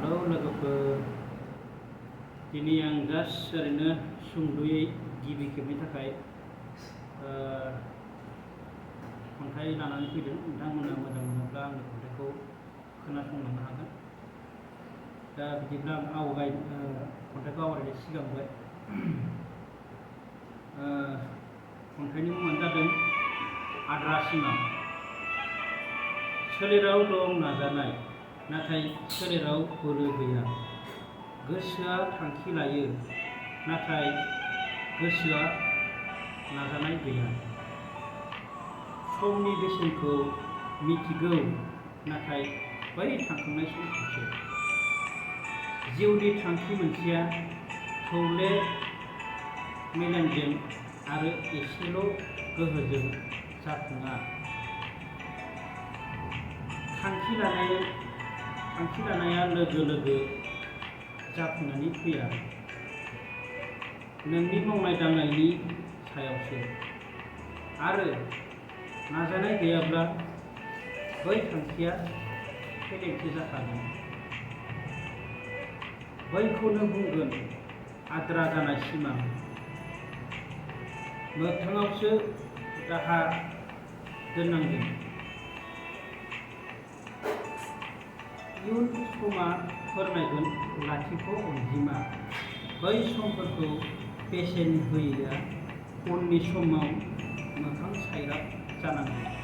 Hello लोगोफोर, दिनै आं जास्ट ओरैनो सुंद'यै गिबि खेबनि थाखाय खन्थाइ लानानै फैदों। नोंथांमोना मोजां मोनोब्ला आंनि खन्थाइखौ खोनासंलांनो हागोन। दा बिदिब्ला आं खन्थाइखौ आवरायनो सिगांबाय। खन्थाइनि मुङानो जादों आद्रा सिमां। सोलेराव दं नाजानाय, नाथाय सोलेराव बोलो गैया। गोसोआ थांखि लायो, नाथाय गोसोआ नाजानाय गैया। समनि बेसेनखौ मिथिगौ, नाथाय बै थांखांनाय समखौसो। जिउनि थांखि मोनसेया थौले मेलेमजों आरो एसेल' गोहोजों जाफुङा। थांखि लानाया लोगो लोगो जाफुंनानै फैया। नोंनि मावनाय दांनायनि सायावसो। आरो नाजानाय गैयाब्ला बै थांखिया फेलेंसो जाखागोन। बैखौनो बुंगोन आद्रा जानाय सिमां। मोगथाङावसो राहा दोननांगोन। इयुन समा फोरमायगोन लाथिख' अनजिमा। बै समफोरखौ बेसेन होयैया उननि समाव मोखां सायराब जानांगोन।